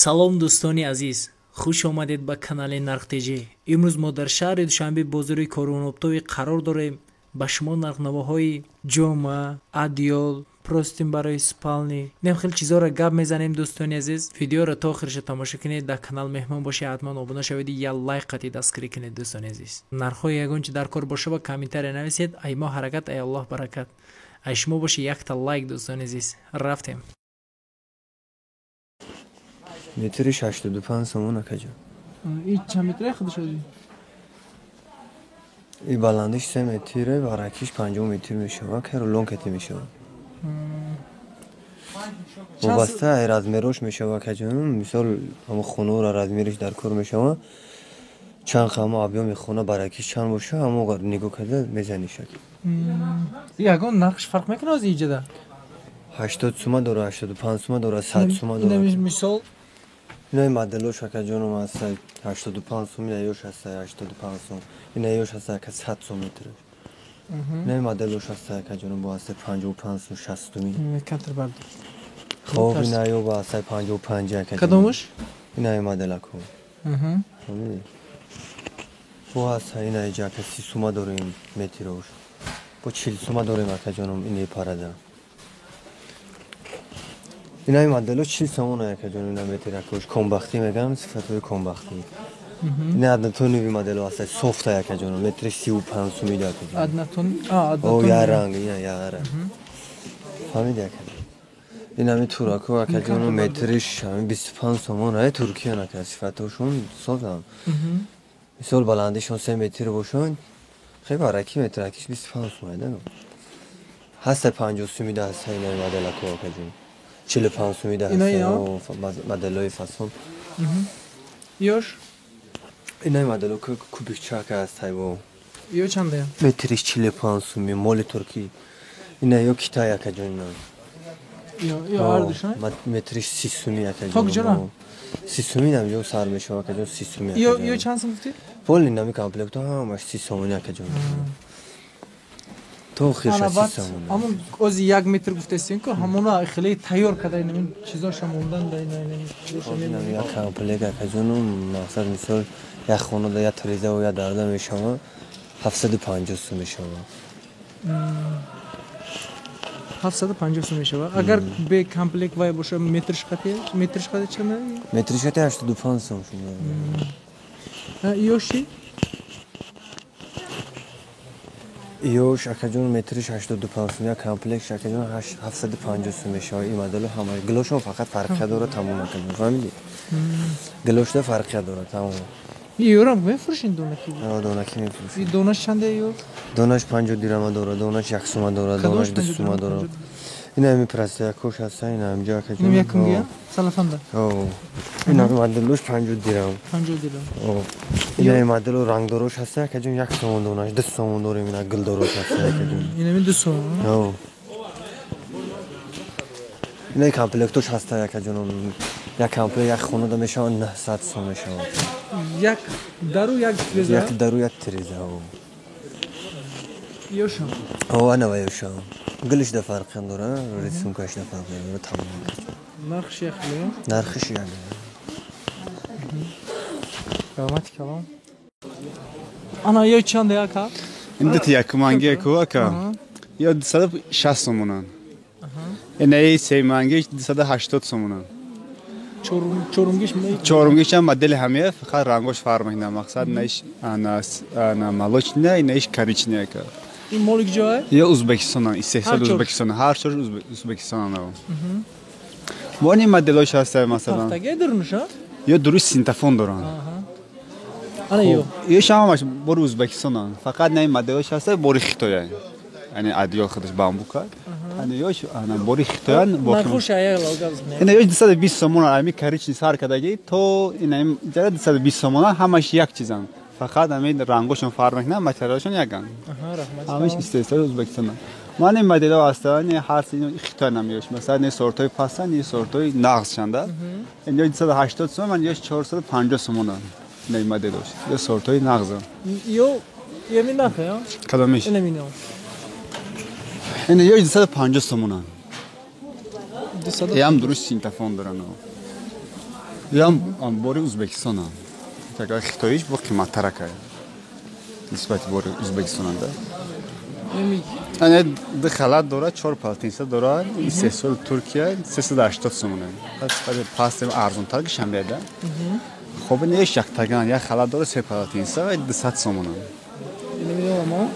Салом, дӯстони азиз, хуш омадед ба канали Нархтеҷӣ. Имрӯз мо дар шаҳри Душанбе, бозори Корвоноптовӣ қарор дорем. Ба шумо нархнавоҳои ҷома, одеял, простынь барои спальни, инам хеле чизҳоро гап мезанем. Дӯстони азиз, видеоро то охирша тамошо кунед. Дар канал меҳмон бошед, ҳатман обуна шавед, я лайк қатӣ дастгирӣ кунед. Дӯстони азиз, нархҳои ягон чи дар кор боша, ба комментария нависед. Ай мо ҳаракат, ай Аллоҳ баракат, ай шумо боше якта лайк. Дӯстони азиз, рафтем. Метри 65 сомон, акаҷон. И чанд метре худаш? И баландиш 3 метре, баракиш 50 метр мешава, ки рулон кати мешава. Вобаста ай размерош мешава, акаҷон. Мисол, ҳамо хонаро размериш дар кор мешава. Чанд ҳамо объёми хона, баракиш чанд боша, ҳамо нигоҳ карда мезаниш. Ягон нархш фарқ мекунад аз иҷада? 80 сума дора, 85 сума дора, 100 сума дора. Мисол? Инаи моделош, акаҷоном, ҳаста 85 сум, инаёш ҳаста 85 сум, инаёш ҳаста, ака, 100 сум метраш. Инаи моделош ҳаста, акаҷоном, бо ҳаста 55 сум, 60 суми. Камтар бардор. Хоб, инаё бо ҳаста 55, акаҷон. Кадомаш? Инаи моделако. Бо ҳаста инаи ҷа, ака, 30 сума дорем метрош. Бо 40 сума дорем, акаҷоном, инаи парада. Инаи модело 40 сомон, акаҷон, ина метракош комбахтӣ мегӯям, сифатҳои комбахтӣ. Ина однотоновый модело ҳаста, софта, акаҷон, метри 35 сумида, акаҷон. Однотон? О, я ранг, ина я ранг. Фаҳмиди, акаҷон? Ин ҳами турако, акаҷон, метриш ҳами 25 сомон, ай Туркиян, ака, сифатҳошон созам. Мисол, баландишон 3 метр бошанд, хеле бараки метракиш 25 сум айда. Ҳаста 50 сумида ҳаста инаи моделако, акаҷон. 45 сумида ҳаста моделои фасон. Ёш? Инаи модело кубикчака ҳаста бо. Ё чандая? Метриш 45 суми, моли туркӣ. Ина ё Китай, акаҷон, ина. Ё ҳардушон? Метриш 30 суми, акаҷон. То куҷора? 30 суми нам ё сар мешава, акаҷон, 30 суми. Ё чанд сум гуфтӣ? Пол инами комплектҳо ҳамаш 30 сомони, акаҷон. То охирша 30 сомон. Ҳамон ози 1 метр гуфтестин ку, ҳамона хеле тайёр карда, инамин чизоша мондан да ина. Як комплект, акаҷоном, мақсад, мисол, як хонада як тирезаву як дарда мешава, 750 сум мешава. 750 сум мешава. Агар бе комплект вай боша, метриш қати, метриш қати чанд? Метриш қати 85 сум шуда. Ёши? Ёш, акаҷон, метриш 85 сум, як комплект, акаҷон, 750 сум мешава. Ин модело ҳама гилошон фақат фарқия дора, тамом, акаҷон, фаҳмидӣ? Гилошда фарқия дора, тамом. Ёрам мефурӯшин донаки? О, донаки мефурӯшем. Донаш чанде ё? Донаш 50 дирама дора, донаш 1 сума дора, донаш 2 сума дора. Ин ҳами простаякош ҳаста, ин ҳамҷо, акаҷон. Ин якумгия? Салафанда? О. Ин ҳами моделош 50 дирам. 50 дирам. О. Ин ҳами модело рангдорош ҳаста, акаҷон, 1 сомон донаш, 2 сомон дорем, ина гилдорош ҳаста, акаҷон. Ин ҳами 2 сомон? О. Ин комплектош ҳаста, акаҷон. Як комплект як хонада мешава 900 сом мешава. Як дару як тиреза? Як дару як тиреза, о. Ёшам? О, ана ва ёшам. Гилиш да фарқиям дора, рисункаш да фарқиям дора, тамом. Нархш як хеле? Нархиш як. Раҳмати калом. Ана ё чанде, ака? Ин дути якуманги ку, ака. Ё 260 сомонан. Инаи семанги 280 сомонан. Чорумгиш? Чорумгиш ҳам модели ҳамия, фақат рангош фарқ мекунад. Мақсад, наиш ана молочная, инаиш коричневая, ака. Ин моли куҷое? Ё Узбекистонан, истеҳсоли Узбекистон, ҳар чор Узбекистонан. Бо ин моделош ҳаста, масалан. Пахтаги дурнуша? Ё дуруст синтафон доранд. Ана ё? Ё ҳамаш бори Узбекистонан. Фақат на ин моделош ҳаста бори Хитоя. Яъне одеял худаш бамбука. Ана ёш ана бори Хитоян. Нархош ая логаз. Ина ёш 220 сомон, ами коричневый сар кадаги то ина ҷара 220 сомон, ҳамаш як чизан. Фақат ҳамин рангошон фарқ мекунад, материалашон яган. Ҳамаш истеҳсоли Узбекистонан. Ман ин моделҳо ҳастанд, ҳар Хитой намеёш. Масалан, не сортҳои пастан, не сортҳои нағзшанда. Ин ё 280 сомон, ман ёш 450 сомонан. Ин моделош. Ё сортҳои нағзан. Ё еми нархе, ё? Кадомиш? Ина мино. Ин ё 250 сомонан. Ям дуруст синтафон доранд. Ям бори Узбекистона. Така хитоиш бо қиматтарак нисбати бори Узбекистона да. Ана ду халат дорад, 4 полотенца дорад, истеҳсоли Туркия 380 сомона. Пас арзонтар гишам беда. Хоб ин яктаган як халат дорад, 3 полотенца ва 200 сомона.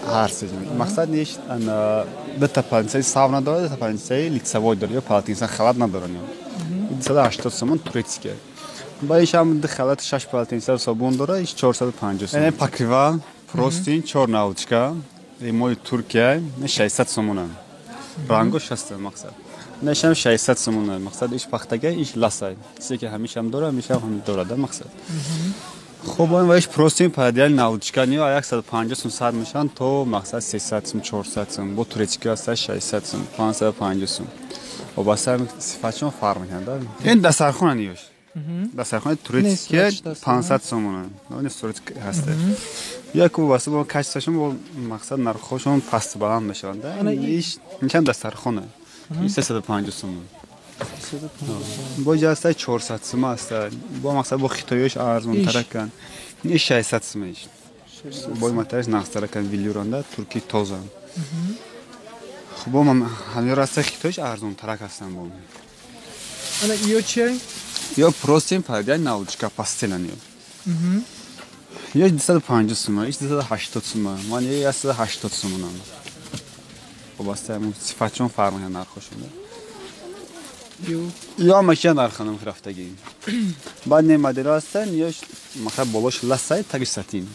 Ҳар се. Мақсад неш дута полотенцаи савна дорад, дута полотенцаи лицевой дорад, ё полотенца халат надорад. 280 сомон турецкия. Ба иш ҳам ду халат 6 полотенца собун дорад, иш 450 сомон. Покривал, простин, 4 наволочка. Моли Туркия 600 сомона. Рангош ҳаст мақсад. Нешам 600 сомона. Мақсад иш пахтага, иш ласай. Чизе ки ҳамешам дорад, ҳамеша ҳам дорад мақсад. Хуб, ва иш простин пододеяльник наволочка ниё 150 сом сар мешаванд то мақсад 300 сом, 400 сом. Бо турецкий ҳаст 600 сом, 550 сом. Вобаста сифатшон фарқ мекунад. Ин дастархона ниёш. Дастархонаи турецкия 500 сомона. Ин турецкий ҳаст. Як вобаста бо качествашон бо мақсад нархҳошон паст баланд мешаванд. Иш инчам дастархона. Ин 350 сомон. Бо ҷаста 400 сом аст. Бо мақсад бо хитоиёш арзонтаракан. Ин 600 сом иш. Бо материалаш нағзтаракан велюранда турки тоза. Хуб, бо ҳамёр аст хитоиш арзонтарак ҳастанд бо. Ана ё чи? Ё простин пододеяльник наволочка постель ниё. Ё 250 сом, иш 280 сом. Ман ё 180 сом. Вобаста сифатшон фарқ мекунад нархошон. Ё машина нарханам рафтагӣ. Баъд не модел ҳастанд, ё мақсад болош ласай таги сатин.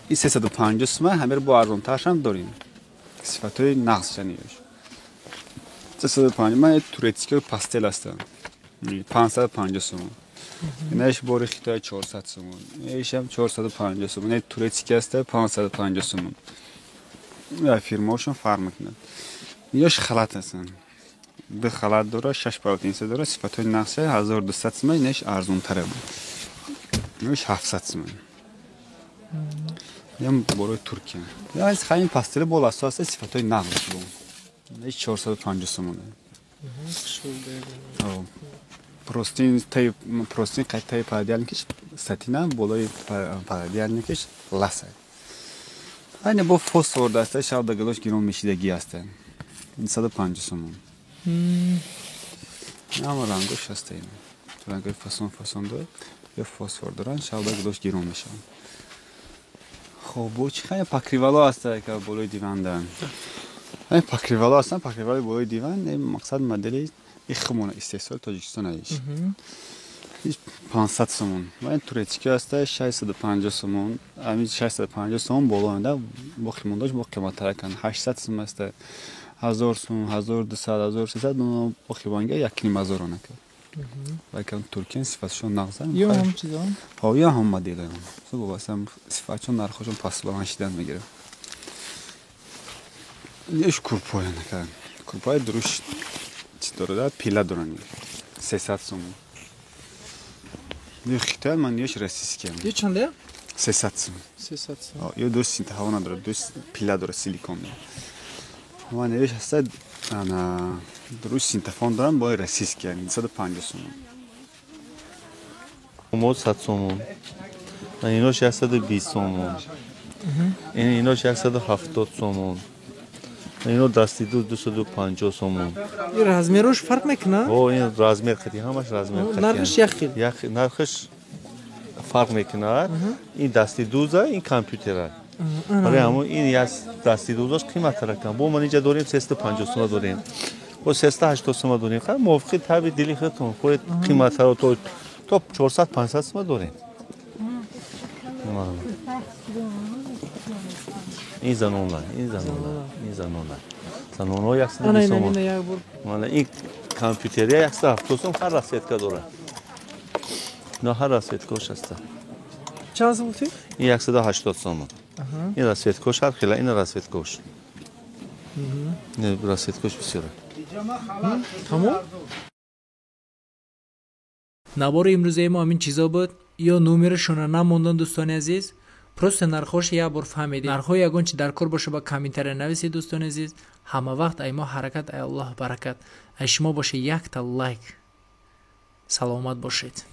Ин 350 сом ҳамер бо арзонтаршам дорем. Сифатҳои нағзшани ёш. 350 ман турецкий постель ҳастанд. 550 сом. Инаш бори Хитой 400 сом. Ишам 450 сом. Ин турецкий аст 550 сом. Я фирмаошон фарқ мекунад. Ёш халат ҳастанд. Ду халат дорад, 6 полотенца дорад, сифатҳои нағзша 1200 сом, инаш арзонтар буд. Ёш 700 сом. Ям борои Туркия. Я аз хайм постель бол аст, сифатҳои нағз бу. Инаш 450 сом. Простин тай простин қайтаи пододеяльникиш сатина, болои пододеяльникиш ласа. Айне бо фосфор даста шав дагалош гирон мешидагӣ аст. 150 сомон. Ама рангош ҳаст ин. Рангои фасон фасон дорад, ё фосфор доранд, шав дагалош гирон мешаванд. Хоб, бо чӣ хай покривало аст ка болои диванда. Ай покривало ҳастанд, покривали болои диван, ин мақсад модели ихмона истеҳсоли Тоҷикистон иш. Иш 500 сомон. Ва ин турецкий аст 650 сомон. Ҳамин 650 сомон боло анда бо қиматдош бо қиматтаракан 800 сом аст. 1000 сом, 1200, 1300 бо қиматга 1500 онака. Вале туркиян сифатшон нағзан. Ё ҳам чизон? Ҳо, ё ҳам моделам. Вобаста сифатшон нархошон паст баланд шидан мегирад. Иш курпоя нака. Курпоя дуруш чӣ дорад? Пила доранд. 300 сом. Ё хитой ман ёш российский. Ё чанде? 300 сом. 300 сом. Ё ду синтаҳо надорад, ду пила дорад силикон. Ман ёш ҳаста ана дуруш синтафон доранд бо российский 250 сом. Мо 100 сомон. Инош 120 сомон. Инош 170 сомон. Ино дасти ду 250 сомон. Ин размерош фарқ мекунад? О, ин размер қати, ҳамаш размер қати. Нархаш як хел? Як нархаш фарқ мекунад. Ин дасти дуза, ин компютера. Барои ҳамон ин як дасти дузаш қиматтаракан. Бо ман инҷа дорем 350 сомон дорем. Бо 380 сомон дорем. Хай мувофиқи таби дили худтон. Хоҳед қиматтаро то 400-500 сомон дорем. Ин занона, ин занона, ин занона. Занонҳо 120 сомон. Мана ин компютерия 170 сом ҳар расцветка дорад. Ино ҳар расцветкош ҳаста. Чанд сом гуфтӣ? Ин 180 сомон. Ин расцветкош ҳар хела, ин расцветкош. Ин расцветкош бисёр. Тамом? Навори имрӯзаи мо ҳамин чизо буд. Ё номерашонро намондан дӯстони азиз. Просто нархҳош як бор фаҳмидед. Нархҳои ягон чи дар кор боша ба комментария нависед дӯстони азиз. Ҳама вақт ай мо ҳаракат, ай Аллоҳ баракат. Ай шумо боша якта лайк. Саломат бошед.